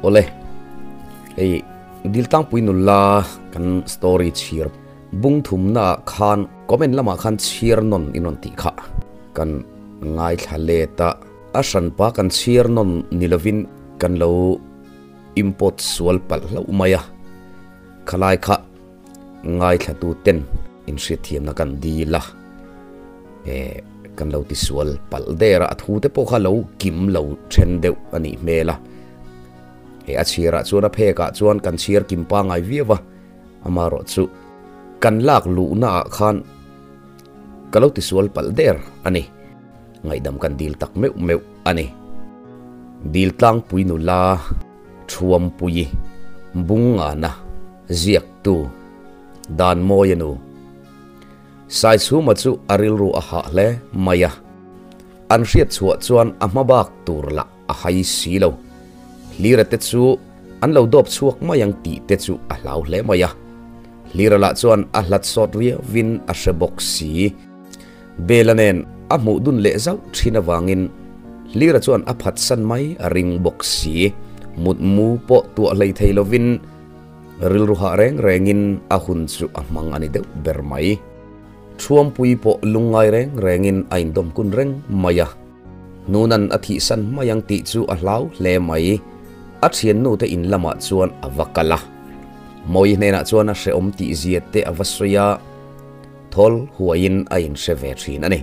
Awle, hei Diltlangpui nula kan story chhir bung thumna ah khan comment lamah khan chhir nawn in rawn tih kha kan ngaithla let a, a hranpa kan chhir nawn ni lovin kan lo import sual palh hlauh mai a, khalai kha ngaithla tu ten in hriatthiamna kan dil a, eh kan lo ti sual palh der a, a thu te pawh kha lo kim lo then deuh a nih hmel a. He a chhirah chuan a phekah chuan kan chhir kim pangai viau a, amaherawh chu kan lak luhna ah khan ka lo tisual palh der a ni. Ngaihdam kan dil tak meuh meuh a ni. Dil tlangpui nula Thuampui Bungana ziaktu Danmawia nu Saichhuma chu a rilru a hah hle mai a, an hriat chhuah chuan a hma bak tur lah a hai si lo. Hlira te chu an lo dawp chhuak mai ang tih te chu a hlau hle mai a. Hlira lah chuan a hlat sawt riauvin a hre bawk si. Bela nen a hmuh dun leh zauh thin avangin Hlira chuan a phatsan mai a ring bawk si. Mutmu pawh tuah hlei thei lovin rilru hah reng rengin a hun chu a hmang a ni deuh ber mai. Thuampui pawh lungngai reng rengin a indawm kun reng mai a. Nunan a thihsan mai ang tih chu a hlau hle mai. A thiannu te in lamah chuan a va kal a. Mawi hnenah chuan a hrehawm tih zia te a va sawi a, thawl huaiin a inhre ve thin a ni.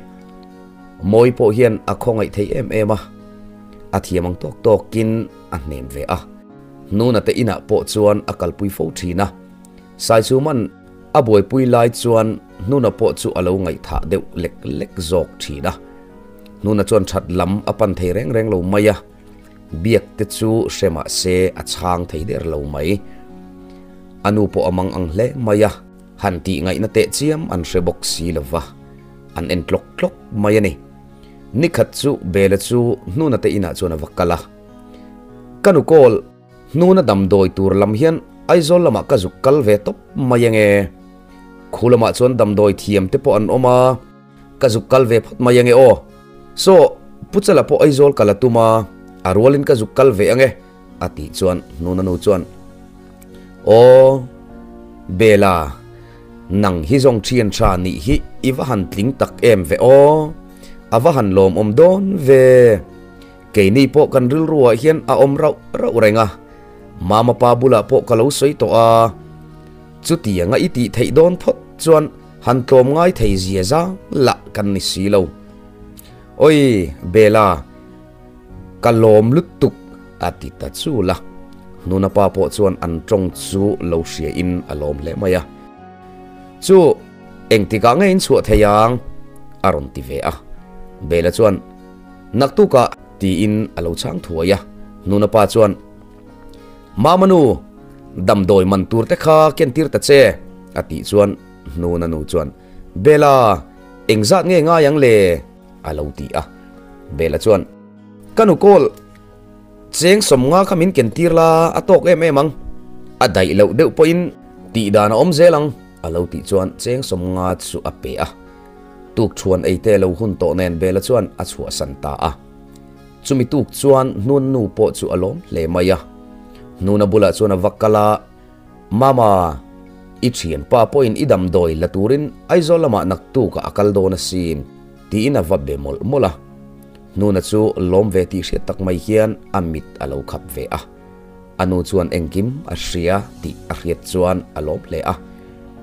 Mawi pawh hian a khawngaih thei em em a, a thiam ang tawk tawkin a hnem ve a. Nuna te inah pawh chuan a kalpui fo thin a. Saichuman a buaipui lai chuan Nuna pawh chu a lo ngaihthah deuh lek lek zawk thin a. Hnuna chuan that lam a pan thei reng reng lo mai a, biak te chu hre mah se a chhang thei der lo mai. A nu pawh a mang ang hle mai a, han tih ngaihna teh chiam an hre bawk si lo va, an en tlawk tlawk mai a ni. Nikhat chu Bela chu Hnuna te inah chuan a va kal a, Ka nu kawl, Hnuna damdawi tur lam hian Aizawl lamah ka zuk kal ve tawp mai ange. Khu lamah chuan damdawi thiam te pawh an awm a. Ka zuk kal ve phawt mai ange aw. Saw, Pu Chala pawh Aizawl kal a tum a, a rualin ka zuk kal ve ange, a tih chuan Hnuna nu chuan, Aw, Bela, nang hi zawng thian tha nih hi i va han tling tak em ve aw, a va han lawmawm dawn ve. Keini pawh kan rilruah hian a awm rauh rauh reng a, Mama pa bulah pawh ka lo sawi tawh a, chutianga i tih theih dawn phawt chuan Han tlawm ngai thei zia zang lah kan ni si lo. Oi, Bela, ka lawm lutuk, a ti ta chul a. Nuna pa pawh chuan an tawng chu lo hria in a lawm hle mai a. Chu, engtikah nge in chhuah thei ang? a rawn ti ve a. Bela chuan, Naktukah, tiin a lo chhang thuai a. Nuna pa chuan, Mama nu, damdawi man tur te kha kentir ta che, a tih chuan Hnuna nu chuan, Bela, engzat nge ngai ang le? a lo ti a. Bela chuan, Ka nu kawl, cheng sawmnga kha min kentir la, a tawk em em ang. A daih loh deuh pawhin tih dan a awm zel ang, a lo tih chuan cheng sawmnga chu a pe a. Tukchhuan ei te lo hun tawh nen Bela chuan a chhuahsan ta a. Chumi tuk chuan Hnun nu pawh chu a lawm hle mai a. Hnuna bulah chuan a va kal a, Mama, i thianpa pawhin i damdawi la turin Aizawl lamah naktukah a kal dawn asin, tiin a va be mawlh mawlh a. Hnuna chu lawm ve tih hriat tak mai hian a mit a lo khap ve a. A nu chuan engkim a hria tih a hriat chuan a lawm hle a.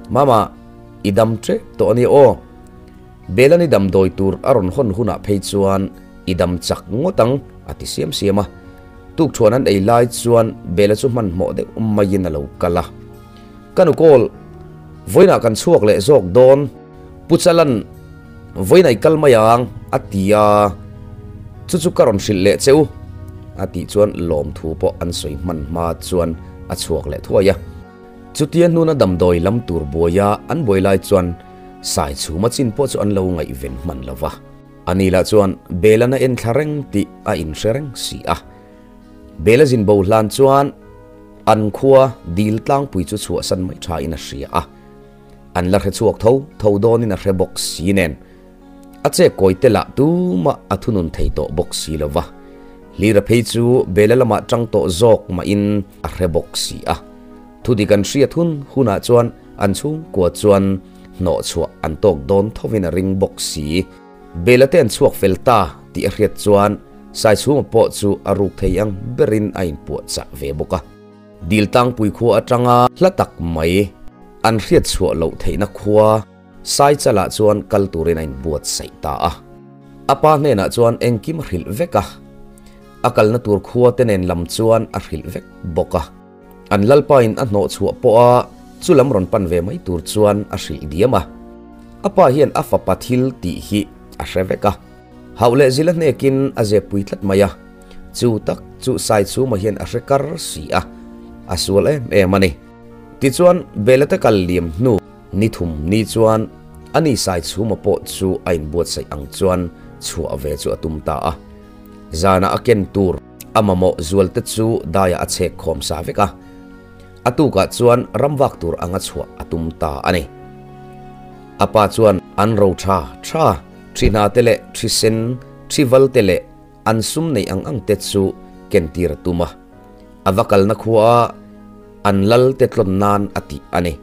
Mama, i dam tep tawh a nia aw. Belani damdawi tur a rawn hawn hunah phei chuan i dam chak ngawt ang, a ti siam siam a. Tukṭhuan an ei lai chuan Bela chu hmanhmawh deuh maiin a lo kal a. Ka nu kawl, vawiinah kan chhuak leh zawk dawn, Pu Chalan vawiinah i kal mai ang, a ti a. Chu chu ka rawn hrilh leh che u, a tih chuan lawmthu pawh an sawi hman hma chuan a chhuak leh thuai a. Chutia hnuna damdawi lam tur buaia an buai lai chuan Sai chhuma chin pawh chu an lo ngaihven hman lo va. Ani lah chuan Bela'n a en thla reng tih a inhre reng si a. Bela zin bo hlan chuan an khua dil tlangpui chu chhuahsan mai thain a hria a. An la hre chhuak tho tho dawnin a hre bawk si nen. A che kawi te lah tumah a thunun thei tawh bawk si lo va. Hlira phei chu Bela lamah tang tawh zawk mahin a hre bawk si a. Thudik an hriat hun hunah chuan an chhungkua chuan hnawhchhuah an tawk dawn thovin a ring bawk si. Bela te an chhuak fel ta tih a hriat chuan Saichhunga pawh chu a ruk thei ang berin a inpuahchah ve bawk a. Diltangpui khua atanga hla tak mai an hriat chhuah loh theihna khua Saichalah chuan kal turin a inbuatsaih ta a. A pa hnenah chuan engkim a hrilh vek a, a kalna tur khua te nen lam chuan a hrilh vek bawk a. An lalpain a hnawh chhuah pawha chu lam rawn pan ve mai tur chuan a hrilh diam a. A pa hian a fapa thil tih hi a hre vek a. Hauh leh zila hnekin a zep pui tlat mai a. Chu tak chu Saichhuma hian a hre kar si a, a sual em em a ni. Tichuan, Belate kal liam hnu ni thum ni chuan a ni Saichhuma pawh chu a inbuatsaih ang chuan chhuah ve chu a tum ta a. Zanah a ken tur a mamawh zualte chu daiah a chhek khawm sa vek a. A tukah chuan ramvak tur anga chhuah a tum ta a ni. A pa chuan an ro tha tha, thi hna te leh thi sen, thi val te leh an sum neih ang ang te chu kentir a tum a. A va kalna khua an lal te tlawn nan a tih a ni.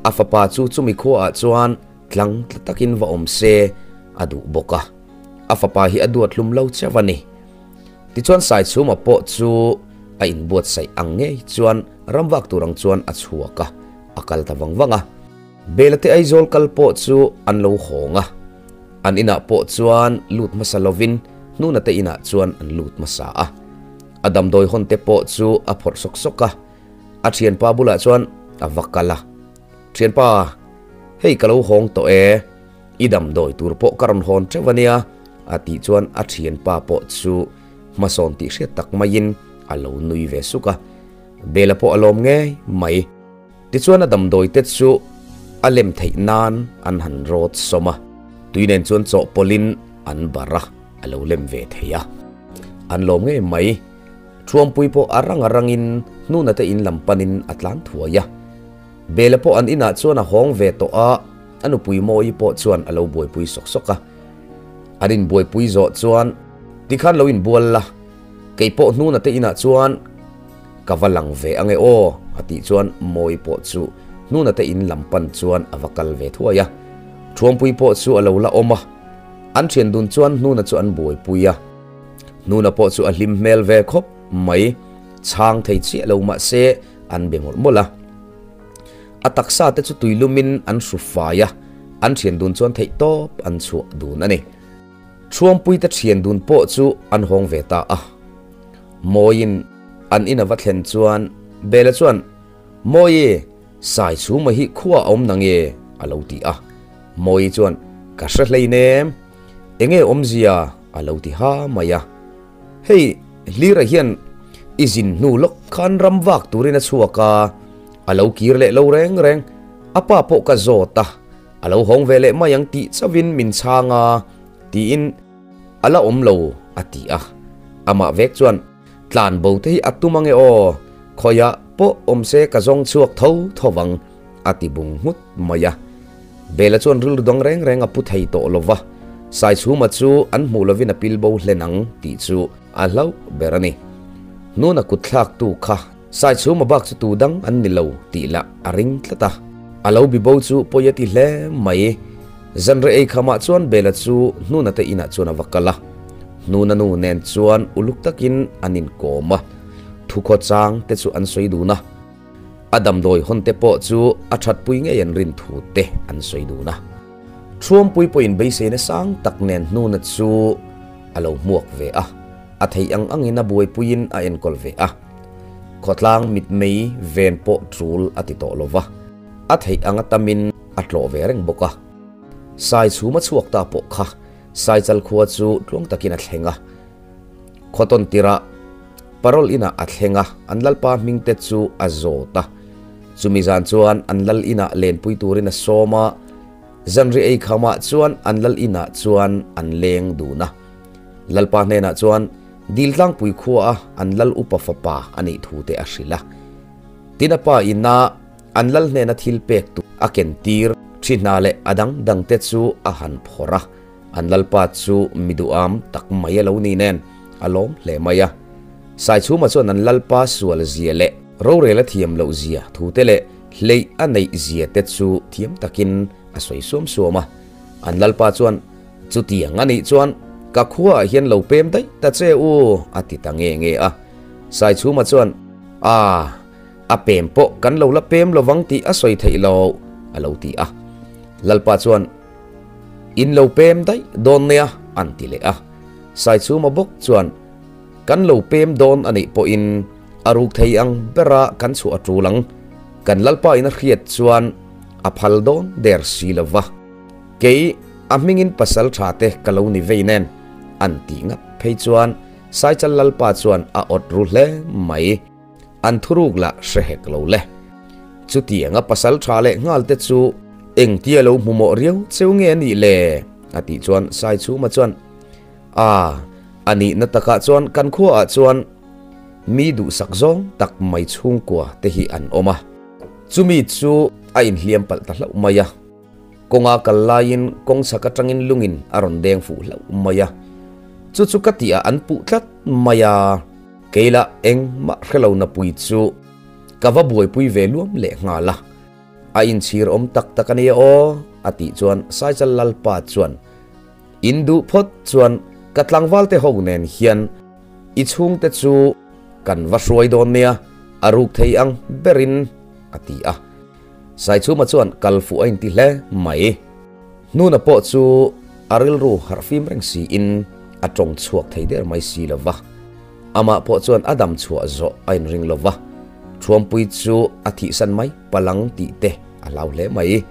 A fapa chu chumi khuaah chuan tlang tla takin va awm se a duh bawk a. A fapa hi a duat hlum lo chauh a ni. Tichuan Saichhuma pawh chu a inbuatsaih ang ngei chuan ramvak tur ang chuan a chhuak a, a kal ta vang vang a. Bela te Aizawl kal pawh chu an lo hawng a, an inah pawh chuan lut hmasa lovin Hnuna te inah chuan an lut hmasa a. A damdawi hawn te pawh chu a phawrh sawk sawk a, a thianpa bulah chuan a va kal a, Thianpa, hei ka lo hawng tawh e, i damdawi tur pawh ka rawn hawn teuh a nia, a tih chuan a thianpa pawh chu hmasawn tih hriat tak maiin a lo nui ve suk a, Bela pawh a lawm ngei mai. Tichuan a damdawi te chu a lem theih nan an han rawt sawm a, tui nen chuan chawhpawlhin an barh a, a lo lem ve thei a. An lawm ngei mai. Thuampui pawh a rang a rangin hnuna te in lam panin a tlan thuai a. Bela pawh an inah chuan a hawng ve tawh a, a nupui Mawii pawh chuan a lo buaipui sawk sawk a. An inbuaipui zawh chuan tikhan lo inbual la, kei pawh hnuna te inah chuan Ka va lang ve ange aw, a tih chuan Mawi pawh chu hnuna te in lam pan chuan a va kal ve thuai a. Thuampui pawh chu a lo la awm a. An thian dun chuan hnuna chu an buaipui a. Hnuna pawh chu a hlim hmel ve khawp mai, chhang thei chiah lo mah se an be mawlh mawlh a. A taksa te chu tuilumin an hru fai a, an thian dun chuan theihtawp an chhuah dun a ni. Thuampui te thian dun pawh chu an hawng ve ta a. Mawiin an in a va thlen chuan Bela chuan, Mawi, Sai chhuma hi khua a awm nange? a lo ti a. Mawi chuan, Ka hre hleinem, enge awmzia? a lo ti ha mai a. Hei, Hlira hian i zin hnu lawk khan ram vak turin a chhuak a, a lo kir leh lo reng reng, a pa pawh ka zawt a, a lo hawng ve leh mai ang tih chauhin min chhang a, tiin A la awm lo, a ti a. Amah vek chuan, Tlan bo te hi a tum ange aw, khawiah pawh awm se ka zawng chhuak tho tho vang, a ti bung nghut mai a. Bela chuan rilru dang reng reng a pu thei tawh lo va, Saichhuma chu an hmuh lovin a pil bo hlen ang tih chu a hlauh ber a ni. Hnuna kut thlaktu kha Saichhuma bak chu tu dang an ni lo tih lah a ring tlat a. A lo bi bo chu pawi a ti hle mai. Zanre ei khamah chuan Bela chu Hnuna te inah chuan a va kal a. Hnuna nu nen chuan uluk takin an inkawm a, thukhaw chang te chu an sawi dun a. A damdawi hawn te pawh chu a thatpui ngei an rin thu te an sawi dun a. Thuampui pawhin beiseina sang tak nen Hnuna chu a lo hmuak ve a, a theih ang angin a buaipuiin a enkawl ve a. Khawtlang mitmei ven pawh tul a ti tawh lo va, a theih anga tamin a tlawh ve reng bawk a. Sai chhum a chhuak ta pawh kha Saichal khua chu tluang takin a thleng a. Khawtawn tirah Parol inah a thleng a, an lalpa hmingte chu a zawt a. Chumi zan chuan an lal inah lenpui turin a sawm a, zanri ei khamah chuan an lal inah chuan an leng dun a. Lalpa hnenah chuan Diltlangpui khua a an lal upa fapa a nih thu te a hrilh a. Tin a pa ina An lal hnena thil pek tur a ken tir thi hna leh a dang dangte chu a han phawrh a, an lalpa chu mi duham tak mai a lo ni nen a lawm hle mai a. Saichhuma chuan an lalpa sual zia leh rorel a thiam loh zia thu te leh hleih a neih zia te chu thiam takin a sawi suam suam a. An lalpa chuan, Chutiang a nih chuan ka khuaah hian lo pem daih ta che u, a ti ta nge nge a. Saichhuma chuan, A, a pem pawh kan lo la pem lovang tih a sawi theih lo, a lo ti a. Lalpa chuan, In lo pem daih dawn nia, an ti leh a. Saichhuma bawk chuan, Kan lo pem dawn a nih pawhin a ruk thei ang bera kan chhuah a tul ang. Kan Lalpa in a hriat chuan a phal dawn der si lo va. Kei a hmingin pasal tha te ka lo ni vei nen an tih ngat phei chuan Saichal Lalpa chuan a awt ru hle mai. An thuruk lah hre hek lo le. Chutianga pasal tha leh nghal te chu engtia lo hmu mawh riau cheu nge a nih le? a tih chuan Saichhuma chuan A, a nihna takah chuan kan khuaah chuan mi duhsak zawng tak mai chhungkua te hi an awm a. Chumi chu a inhliam palh ta hlauh mai a. Kawnga kal laiin kawng chhak atangin lungin a rawn deng fuh hlauh mai a. Chu chu ka tihah an puh tlat mai a. Keilah engmah hrelo napui chu ka va buaipui ve luam leh nghal a. A inchhir awm tak tak a nia aw, a tih chuan Saichal Lalpa chuan In duh phawt chuan ka tlangvalte ho nen hian i chhungte chu kan va hruai dawn nia, a ruk thei ang berin, a ti a. Saichhuma chuan kal fuh a inti hle mai. Hnuna pawh chu a rilru harhfim reng siin a tawng chhuak thei der mai si lo va. Amah pawh chuan a dam chhuah zawh a inring lo va, Thuampui chu a thihsan mai palang tih te a hlau hle mai.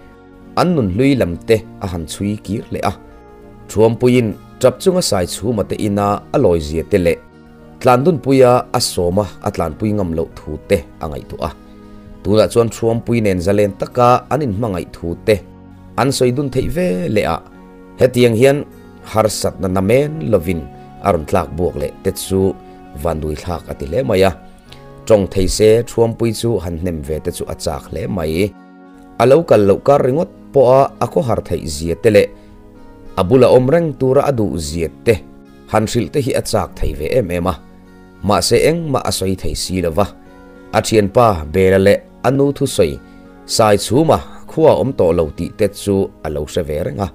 An nun hlui lam te a han chhui kir leh a, Thuampuiin tap chunga sai chhuma te ina a lawi zia te leh Tlandunpuia a sawma a tlanpui ngam loh thu te a ngaihtuah a. Tunah chuan Thuampui nen zalen taka an inhmangaih thu te an sawi dun theih ve leh a, hetiang hian harsatna namen lovin a rawn tlak buak leh te chu vanduithlak a ti hle mai a. Tawng thei se Thuampui chu han hnem ve te chu a chak hle mai. A lo kal loh kar ringawt pawha a khawhar theih zia te leh a bula awm reng tura a duh zia te han hrilh te hi a chak thei ve em em a. Mahse engmah a sawi thei si lo va. A thianpa Bela leh a nu thusawi Sai chhuma khua awm tawh lo tih te chu a lo hre ve reng a.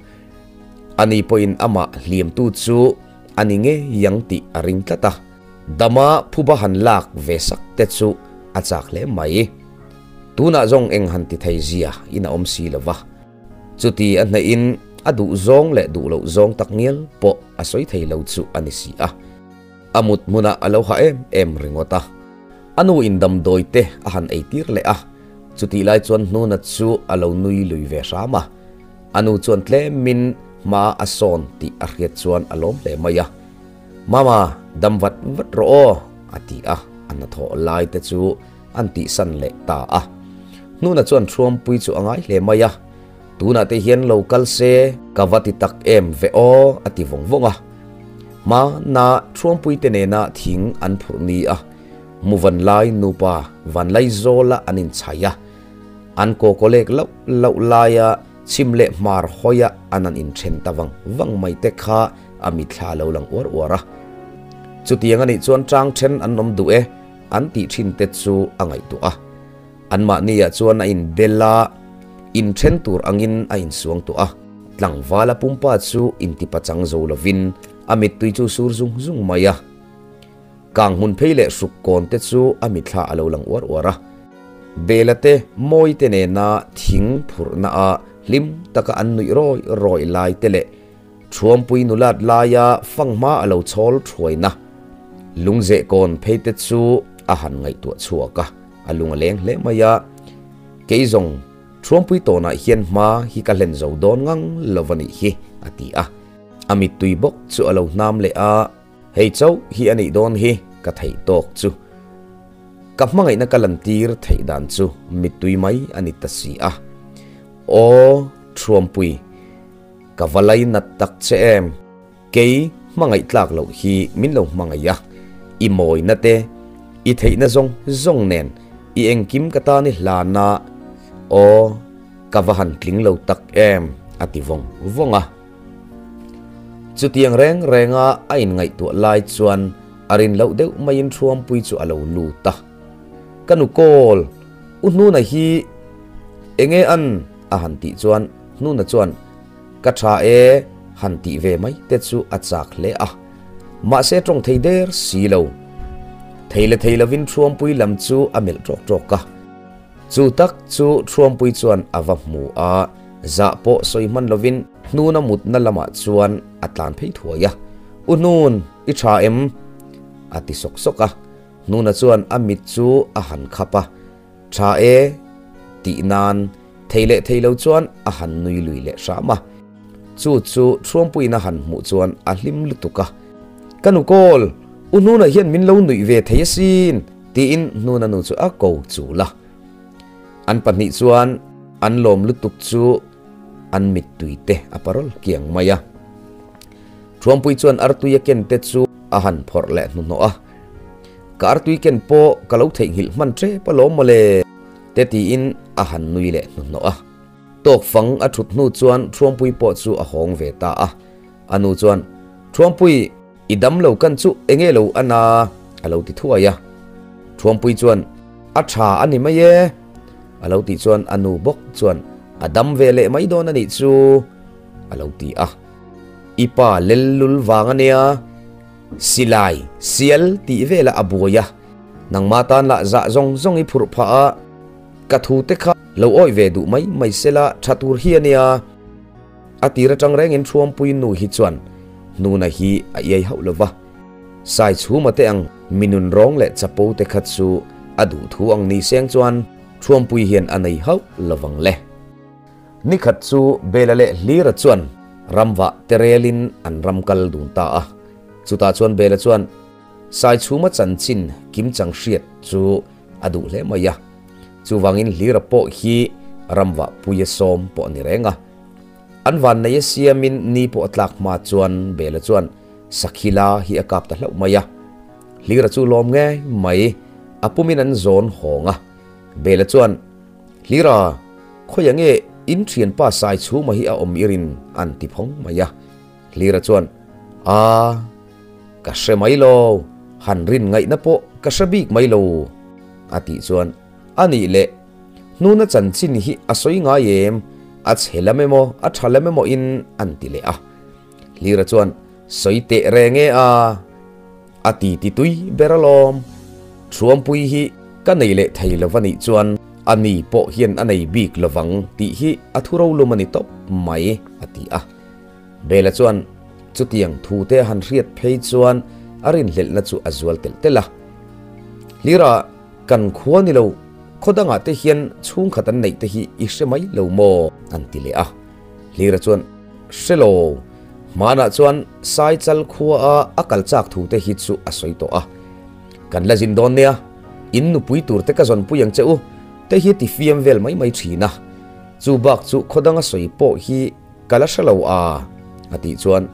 Ani pawhin amah hliamtu chu a ni ngei ang tih a ring tlat a. Dama phuba han lak ve sak te chu a chak hle mai. Tunah zawng eng han ti thei zia in a awm si lo va. Chuti a hnehin a duh zawng leh duh loh zawng tak ngial pawh a sawi thei lo chu a ni si a. A mut hmunah a lo ha em em ringawt a. A nu in damdawi te a han ei tir leh a, chutih lai chuan Hnuna chu a lo nui lui ve hram a. A nu chuan tlemin hma a sawn tih a hriat chuan a lawm hle mai a. Mama, dam vat vat rawh aw, a ti a, a hnathawh lai te chu an tihsan leh ta a. Hnuna chuan Thuampui chu a ngai hle mai a, Tunah te hian lo kal se ka va ti tak em ve aw, a ti vawng vawng a. Hmana Thuampui te nena thing an phurh ni a, Muvanlai nupa Vanlaizawla an inchhaih a, an kawkawlek loh loh laia chhim leh hmar hawia an an inthen ta vang vang mai te kha a mitthla a lo lang uar uar a. Chutiang a nih chuan tang then an awm duh e an tih thin te chu a ngaihtuah a. Anmahniah chuan a inbel a, inthen tur angin a insuang tawh a. Tlangvala pumpa chu intipachang zo lovin a mittui chu sur zung zung mai a. Kang hmun phei leh hruk kawn te chu a mitthla a lo lang uar uar a. Bela te mawi te nena thing phurhna a hlim taka an nuih rawi rawi lai te leh Thuampui nulat laia fanghma a lo chhawl thuaina lungzeh kawn phei te chu a han ngaihtuah chhuak a, a lung a leng hle mai a. Kei zawng Thuampui tawnah hian hma hi ka hlen zo dawn ngang lo a nih hi, a ti a. A mittui bawk chu a lo hnam leh a, Hei chauh hi a nih dawn hi ka theih tawk chu. Ka hmangaihna ka lantir theih dan chu mittui mai a ni ta si a. Aw, Thuampui. Ka va lainat tak che em? Kei hmangaih tlak loh hi min lo hmangaih a, i mawina te, i theihna zawng zawng nen i engkim ka tan i hlan a, aw ka va han tling lo tak em a ti vawng vawng a. Chutiang reng renga a inngaihtuah lai chuan A rin loh deuh maiin Thuampui chu a lo lut a. Ka nu kawl, U Hnuna hi enge an? a han tih chuan Hnuna chuan Ka tha e han tih ve mai te chu a chak hle a. Mahse tawng thei der si lo. Thei le thei lovin Thuampui lam chu a melh tawk tawk a. Chu tak chu Thuampui chuan a va hmu a, zah pawh sawi hman lovin Hnuna mutna lamah chuan a tlan phei thuai a. U Hnun, i tha em? a ti sawk sawk a. Hnuna chuan a mit chu a han khap a, Tha e tih nan thei leh thei lo chuan a han nui lui leh hram a. Chu chu Thuampuiin a han hmuh chuan a hlim lutuk a. Ka nu kawl, U Hnuna hian min lo nuih ve thei asin tiin Hnuna nu chu a ko chul a. An pahnih chuan an lawm lutuk chu an mittui te a parawl kiang mai a. Thuampui chuan artui a ken te chu a han phawrh leh hnuhnawh a. Ka artui ken pawh ka lo theihnghilh hman tep alawm mawle te tiin a han nui leh hnuhnawh a. Tawk fang a thut hnu chuan Thuampui pawh chu a hawng ve ta a. A nu chuan, Thuampui, i dam lo kan chu enge lo a na? a lo ti thuai a. Thuampui chuan, A tha a ni mai e a lo tih chuan a nu bawk chuan, A dam ve leh mai dawn a nih chu a lo ti a. I pa lellul vang a nia, silai, sial tih velah a buai a, nangmah tan lah zah zawng zawng i phurh phah a, ka thu te kha lo awih ve duh mai mai sela tha tur hi a nia. A tir atang rengin Thuampui nu hi chuan Hnuna hi a iai hauh lo va, Sai chhuma te ang minun rawng leh chapo te kha chu a duh thu ang ni seng chuan Thuampui hian a nei hauh lovang le. Nikhat chu Bela leh Hlira chuan ramvah te relin an ram kal dun ta a. Chutah chuan Bela chuan Saichhuma chanchin kimchang hriat chu a duh hle mai a. Chuvangin Hlira pawh hi ramvah puia sawm pawh a ni reng a. An vanneia siamin ni pawh a tlak hma chuan Bela chuan Sakhila hi a kap ta hlauh mai a. Hlira chu lawm ngei mai, a pumin an zawn hawng a. Bela chuan Hlira, khawiah nge in thianpa Saichhuma hi a awm irin an ti phawng mai a. Hlira chuan, A, ka hre mai lo, han rin ngaihna pawh ka hre bik mai lo, a tih chuan, A nih leh, hnuna chanchin hi a sawi ngai em, a chhe lam emaw, a tha lam emaw in an ti leh a. Hlira chuan, Sawi teh reng e a, a ti ti tui ber alawm. Thuampui hi ka nei leh thei lo va nih chuan a ni pawh hian a nei bik lovang tih hi a thu rolum a ni tawp mai, a ti a. Bela chuan chutiang thu te han hriat phei chuan a rinhlelhna chu a zual telh telh a. Hlira kan khua ni lo, khaw dangah te hian chhungkhat an neih te hi i hre mai lo maw? an ti leh a. Hlira chuan, Hre lo, hmanah chuan Saichal khua a a kal chak thu te hi chu a sawi tawh a. Kan la zin dawn nia, in nupui tur te ka zawnpui ang che u, te hi ti fiam vel mai mai thin a. Chu bak chu khaw danga sawi pawh hi ka la hre lo a, a tih chuan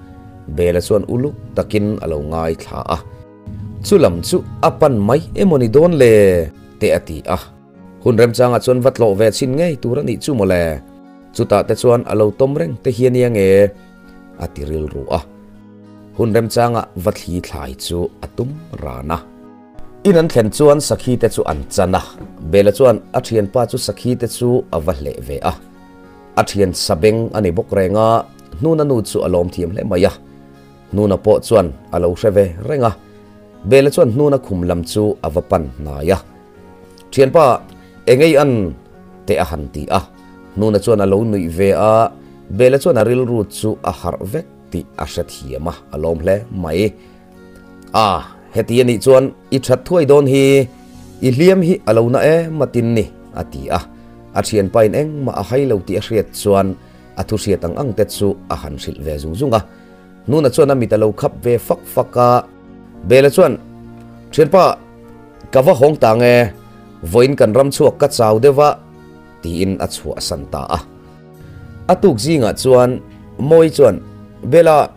Bela chuan uluk takin a lo ngaithla a. Chu lam chu a pan mai emaw ni dawn le? te a ti a. Hun remchangah chuan va tlawh ve chhin ngei tur a nih chu mawle. Chutah te chuan a lo tawm reng te hi a nia nge? a ti rilru a. Hun remchangah va thli thlai chu a tum ran a. In an thlen chuan sakhi te chu an chan a. Bela chuan a thianpa chu sakhi te chu a va hleh ve a. A thian sabeng a ni bawk reng a, Hnuna nu chu a lawm thiam hle mai a. Hnuna pawh chuan a lo hre ve reng a. Bela chuan Hnuna khum lam chu a va pan hnai a. Thianpa, engei an teh a han ti a. Hnuna chuan a lo nuih ve a, Bela chuan a rilru chu a harh vek tih a hre thiam a, a lawm hle mai. A, heti a nih chuan i that thuai dawn hi, i hliam hi a lo na em atin ni, a ti a. A thianpain engmah a hai lo tih a hriat chuan a thu hriat ang ang te chu a han hrilh ve zung zung a. Hnuna chuan a mit a lo khap ve fak fak a. Bela chuan, Thianpa, Ka va hawng ta nge, vawiin kan ram chhuak ka chau deuh a, tiin a chhuahsan ta a. A tuk zingah chuan Mawi chuan, Bela,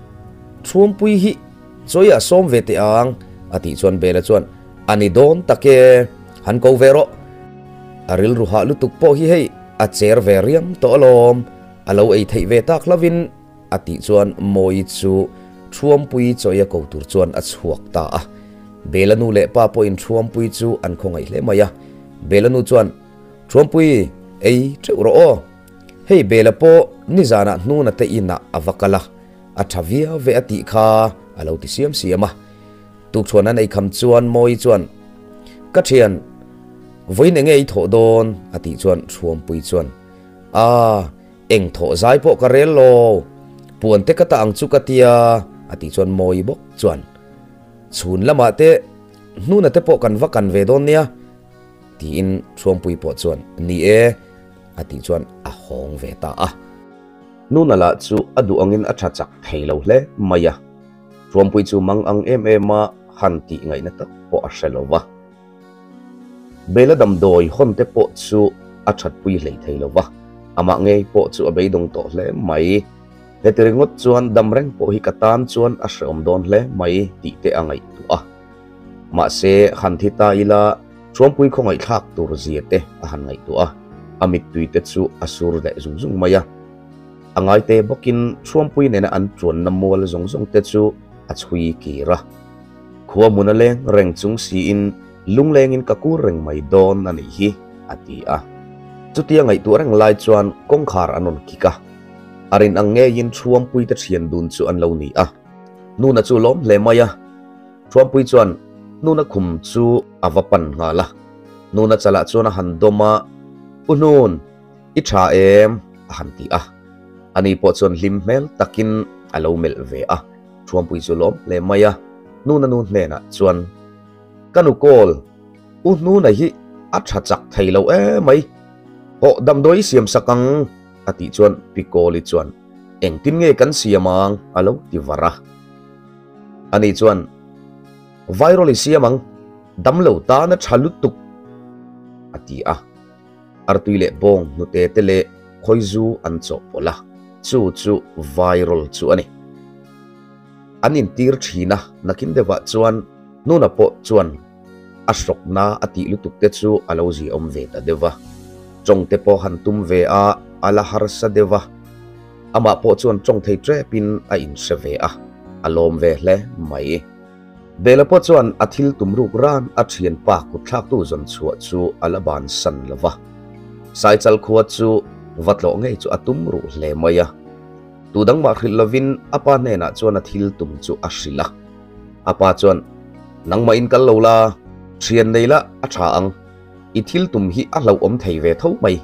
Thuampui hi chawiah sawm ve teh ang, a tih chuan Bela chuan, A ni dawn tak e, han ko ve rawh. A rilru hah lutuk pawh hi hei a cher ve riam tawh alawm, a lo ei theih ve tak hlauhin, a tih chuan Mawi chu Thuampui chawi a ko tur chuan a chhuak ta a. Bela nu leh pa pawhin Thuampui chu an khawngaih hle mai a. Bela nu chuan, Thuampui, ei teuh rawh aw. Hei Bela pawh nizanah hnuna te inah a va kal a, a tha viau ve a tih kha a lo ti siam siam a. Tukchhuan an ei kham chuan Mawii chuan, Ka thian, vawiin enge i thawh dawn? a tih chuan Thuampui chuan, Aa, eng thawh zai pawh ka rel lo, puan te ka tah ang chu ka tia, a tih chuan Mawii bawk chuan, Chhun lamah te hnuna te pawh kan va kan ve dawn nia, tiin Thuampui pawh chuan, Ni e, a tih chuan a hawng ve ta a. Nuna lah chu a duh angin a tha chak thei lo hle mai a. Thuampui chu mang ang em em a han tih ngaihna tak pawh a hre lo va. Bela damdawi hawn te pawh chu a thatpui hlei thei lo va, amah ngei pawh chu a beidawng tawh hle mai. Heti ringawt chuan dam reng pawh hi ka tan chuan a hreawm dawn hle mai tih te a ngaihtuah a. Mahse, han thi ta ila Thuampui khawngaihthlak tur zia te a han ngaihtuah a, a mittui te chu a sur leh zung zung mai a. A ngaite bawkin Thuampui nena an tuanna mual zawng zawng te chu a chhui kir a. Khua hmun a leng reng chung siin lunglengin ka kur reng mai dawn a nih hi, a ti a. Chutia ngaihtuah reng lai chuan kawngkhar an rawn kik a. A rin ang ngeiin Thuampui te thian dun chu an lo ni a. Nuna chu lawm hle mai a. Thuampui chuan Nuna khum chu a va pan nghal a. Nuna chalah chuan a han dawm a, U Hnun, i tha em? a han ti a. Ani pawh chuan hlim hmel takin a lo melh ve a. Thuampui chu lawm hle mai a, Nuna nu hnenah chuan, Ka nu kawl, U Hnuna hi a tha chak thei lo emai, hawh damdawi i siam sak ang, a tih chuan Pi Kawli chuan, Engtin nge kan siam ang? a lo ti var a. Ani chuan, Viral i siam ang, damlo tan a tha lutuk, a ti a. Artui leh bawng hnute te leh khawizu an chawhpawlh a, chu chu viral chu a ni. An intir thin a, nakin deuhah chuan Nuna pawh chuan a hrawkna a tih lutuk te chu a lo ziaawm ve ta deuh va. Tawng te pawh han tum ve a, a la harsa deuh va. Amah pawh chuan tawng thei tepin a inhre ve a, a lawm ve hle mai. Bela pawh chuan a thil tum ruk ran a thianpa kutthlaktu zawn chhuah chu a la bansan lo va. Saichal khua chu va tlawh ngei chu a tum ruh hle mai a. Tu dang mah hrilh lovin a pa hnenah chuan a thil tum chu a hrilh a. A pa chuan, Nangmah in kal lo la, thian nei la a tha ang. I thil tum hi a hlauhawm thei ve tho mai.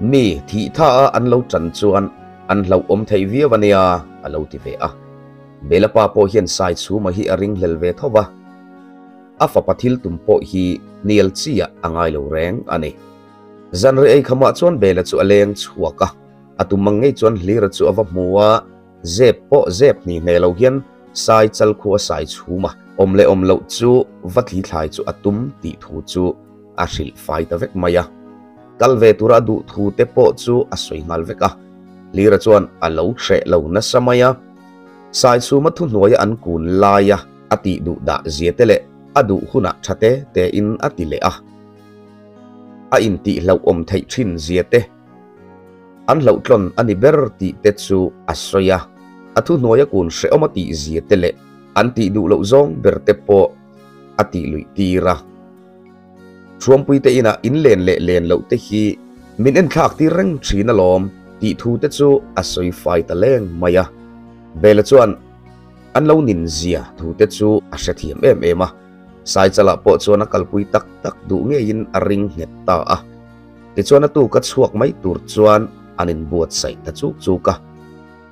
Mi thih tha a an lo tan chuan an hlauhawm thei viau a nia, a lo ti ve a. Bela pa pawh hian Saichhuma hi a ringhlel ve tho va, a fapa thil tum pawh hi hnial chi ah a ngai lo reng a ni. Zanri ei khamah chuan Bela chu a leng chhuak a, a tum ang ngei chuan Hlira chu a va hmu a, zep pawh zep hni hne lo hian Sai chal khu a sai chhum a, awm leh awm loh chu va thli thlai chu a tum tih thu chu a hrilh fai ta vek mai a. Kal ve tura a duh thu te pawh chu a sawi nghal vek a. Hlira chuan a lo hreh lo nasa mai a. Sai chhuma thuhnuaia an kun laia a tih duh dah zia te leh a duh hunah tha te tein a ti leh a. A intih hlauhawm theih thin zia te. An hlauhtlawn a ni ber tih te chu a sawi a, a thuhnuaia kun hrehawm a tih zia te leh an tih duh loh zawng ber te pawh a tih luih tir a. Thuampui te inah in len leh len loh te hi min enthlak tir reng thin alawm tih thu te chu a sawi fai ta leng mai a. Bela chuan an lo nin zia thu te chu a hrethiam em em a, Saichalah pawh chuan a kalpui tak tak duh ngeiin a ring nghet ta a. Tichuan a tuk a chhuak mai tur chuan an inbuatsaih ta chuk chuk a.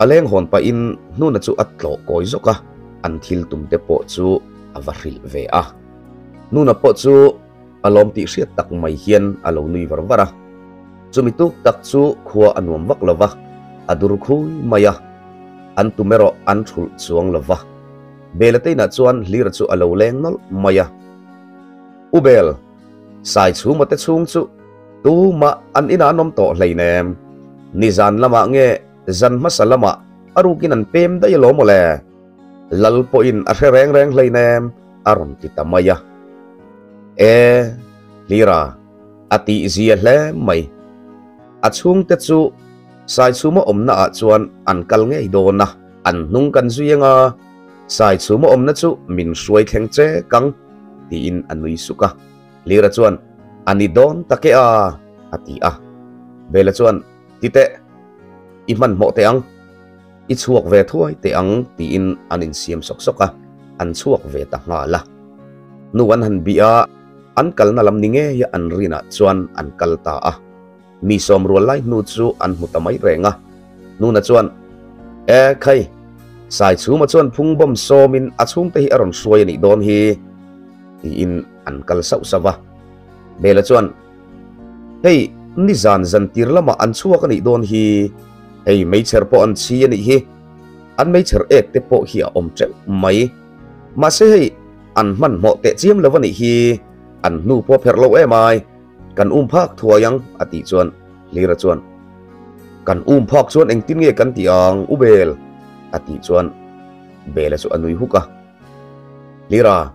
A leng hawn pahin hnuna chu a tlawh kawi zawk a, an thil tum te pawh chu a va hrilh ve a. Hnuna pawh chu a lawm tih hriat tak mai hian a lo nui var var a. Chumi tuk tak chu khua a nuam vak lo va, a dur khui mai a. An tum erawh an thulh chuang lo va. Bela te inah chuan Hlira chu a lo leng nawlh mai a. U Bel! Sai chhuma te chhung chu tumah an inah an awm tawh hleinem. Nizan lamah nge zan hmasa lamah a rukin an pem daih alawm aw le. Lal pawhin a hre reng reng hleinem a rawn ti ta mai a. E, Hlira, a tih zia hle mai. A chhungte chu Saichhuma awmna ah chuan an kal ngei dawn a, an hnung kan zui anga Saichhuma awmna chu min hruai thleng che kang. Tiin a nui suk a. Hlira chuan, A ni dawn tak e a, a ti a. Bela chuan, Ti teh, i hmanhmawh teh ang. I chhuak ve thuai teh ang, tiin an insiam sawk sawk a, an chhuak ve ta nghal a. Nu an han bih a, an kalna lam ni ngeia an rinah chuan an kal ta a. Mi sawm rual lai hnu chu an hmu ta mai reng a. Nuna chuan, E khai, Saichhuma chuan phung bawm sawmin a chhungte hi a rawn hruai a nih dawn hi, tiin an kal sauh sauh a. Bela chuan, Hei, nizan zantir lamah an chhuak a nih dawn hi, hei meichher pawh an chhi a nih hi, an meichher ek te pawh hi a awm teuh mai. Mahse hei, an hmanhmawh teh chiam lo a nih hi, an hnu pawh pherh lo em ai. Kan um phak thuai ang, a tih chuan Hlira chuan, Kan um phak chuan engtin nge kan tih ang, U Bel? a tih chuan Bela chu a nui huk a. Hlira,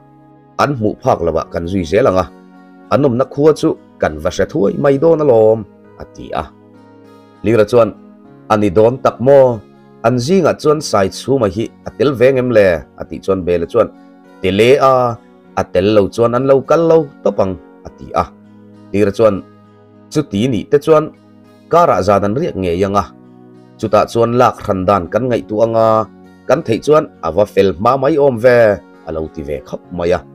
an hmuh phak lovah kan zui zel ang a, an awmna khua chu kan va hre thuai mai dawn alawm, a ti a. Hlira chuan, A ni dawn tak maw? An zingah chuan Saichhuma hi a tel ve ngem le? a tih chuan Bela chuan, Tele a! A tel lo chuan an lo kal lo tawp ang, a ti a. Tira chuan, Chuti nih te chuan karah zan an riak ngei ang a, chutah chuan lak hran dan kan ngaihtuah ang a, kan theih chuan a va fel hma mai awm ve, a lo ti ve khawp mai a.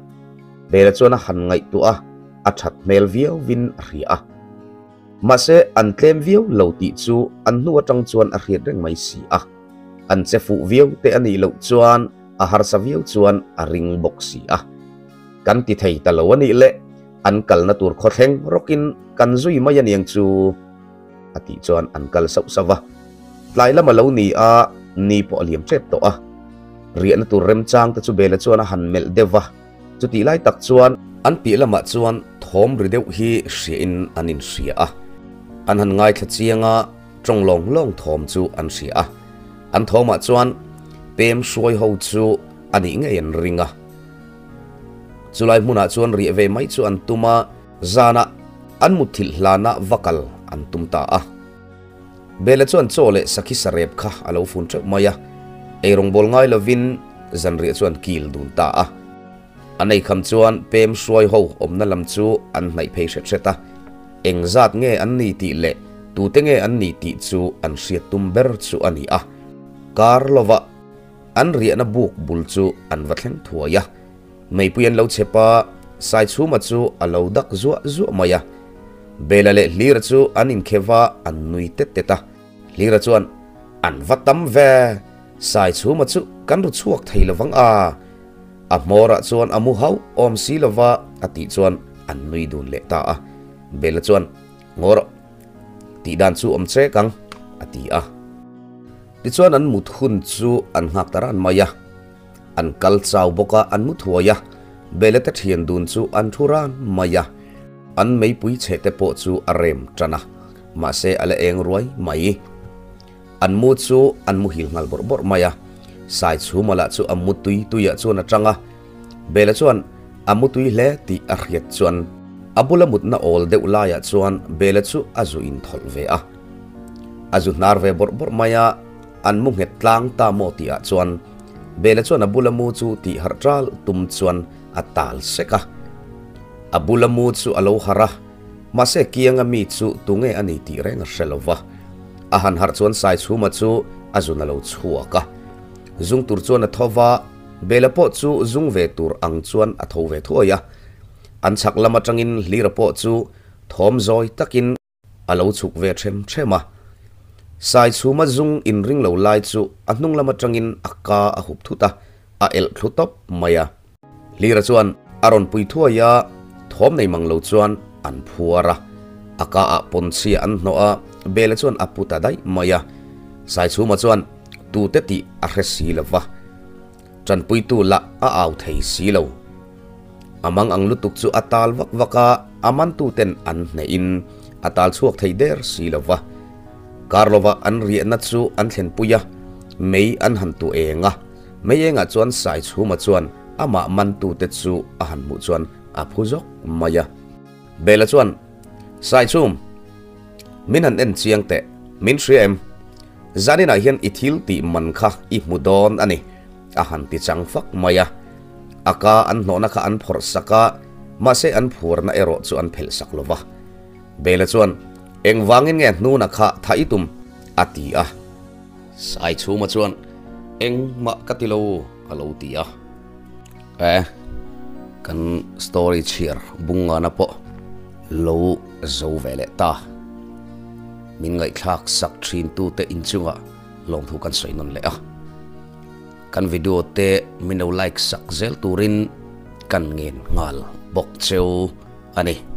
Bela chuan a han ngaihtuah a, a that hmel viauvin a hria a. Mahse, an tlem viau lo tih chu an hnu atang chuan a hriat reng mai si a. An che fuh viau te a nih loh chuan a harsa viau chuan a ring bawk si a. Kan ti thei ta lo a nih le, an kalna tur khawthleng rawkin kan zui mai a niang chu, a tih chuan an kal sauh sauh va. Tlai lam a lo ni a, ni pawh a liam tep tawh a. Riahna tur remchang te chu Bela chuan a han melh deuh va, chutih lai tak chuan an piah lamah chuan thawm ri deuh hi hriain an inhria a. An han ngaithla chiang a, Tawng lawng lawng thawm chu an hria a, an thawmah chuan pem hruai ho chu a nih ngei an ring a. Chulai hmunah chuan riah ve mai chu an tum a, zanah an mutthilh hlanah va kal an tum ta a. Bela chuan chaw leh sakhi sarep kha a lo fun teuh mai a, eirawngbawl ngai lovin zanriah chu an kil dun ta a. An eikham chuan pem hruai ho awmna lam chu an hnaih phei hret hret a, eng zat nge an ni tih leh tute nge an ni tih chu an hriat tum ber chu a ni a. Kar lova an riahna buk bul chu an va thleng thuai a, meipui an lo chep a, Saichhuma chu a lo dak zuah zuah mai a. Bela leh Hlira chu an inkhev a, an nui tet tet a. Hlira chuan, An va tam ve! Saichhuma chu kan ru chhuak thei lovang a! A hmawrah chuan a mu hauh awm si lova a tih chuan an nui dun leh ta a. Bella chuan, Ngaw rawh, tih dan chu awm chek ang, a ti a. Tichuan an mut hun chu an nghak ta ran mai a. An kal chau bawk a, an mu thuai a. Bella te thian dun chu an thu ran mai a. An meipui chhe te pawh chu a rem tan a, mahse a la eng ruai mai. An mu chu an muhil nghal bawrh bawrh mai a, Saichhuma lah chu a mu tui tuiah chuan a tang a, Bela chuan a mu tui hle tih a hriat chuan a bula mutna awl deuh laiah chuan Bela chu a zu inthawlh ve a. A zu hnar ve bawrh bawrh mai a, an mu nghet tlang ta maw tihah chuan Bela chuan a bula mu chu tih harh ṭal tum chuan a tal sek a. A bula mu chu a lo harh a. Mahse kianga mi chu tunge a ni tih reng a hre lo va. A han harh chuan Saichhuma chu a zun a lo chhuak a. Zung tur chuan a tho va, Bela pawh chu zung ve tur ang chuan a tho ve thuai a. An chhak lam atangin Hlira pawh chu thawm zawi takin a lo chhuk ve them them a. Saichhuma zung inring lo lai chu a hnung lam atangin a ka a hup thut a, a elh thlu tawp mai a. Hlira chuan a rawn pui thuai a, thawm nei mang lo chuan an phuar a. A ka ah pawnchhia an hnawh a, Bela chuan a pu ta daih mai a. Saichhuma chuan tute tih a hre si lo va, tanpuitu lah a au thei si lo. A mang ang lutuk chu a tal vak vak a, a mantuten an hnehin a tal chhuak thei der si lo va. Kar lova an riahna chu an thlenpui a, mei an han tu eng a. Mei engah chuan Saichhuma chuan amah mantute chu a han hmuh chuan a phu zawk mai a. Bela chuan, Saichhum, min han en chiang teh, min hria em? Zaninah hian i thil tih man kha i hmu dawn a ni, a han ti chang fak mai a. A ka an hnawhna kha an phawrh sak a, mahse an phuarna erawh chu an phelh sak lo va. Bela chuan, Engvangin nge hnuna kha tha i tum? a ti a. Saichhuma chuan, Engmah ka ti lo, a lo ti a. E, kan story chhiar bungana pawh lo zo ve leh ta. Min ngaihthlak sak thintute inchungah lawmthu kan sawi nawn leh a. Kan video te min lo like sak zel turin kan ngen nghal bawk cheu a ni.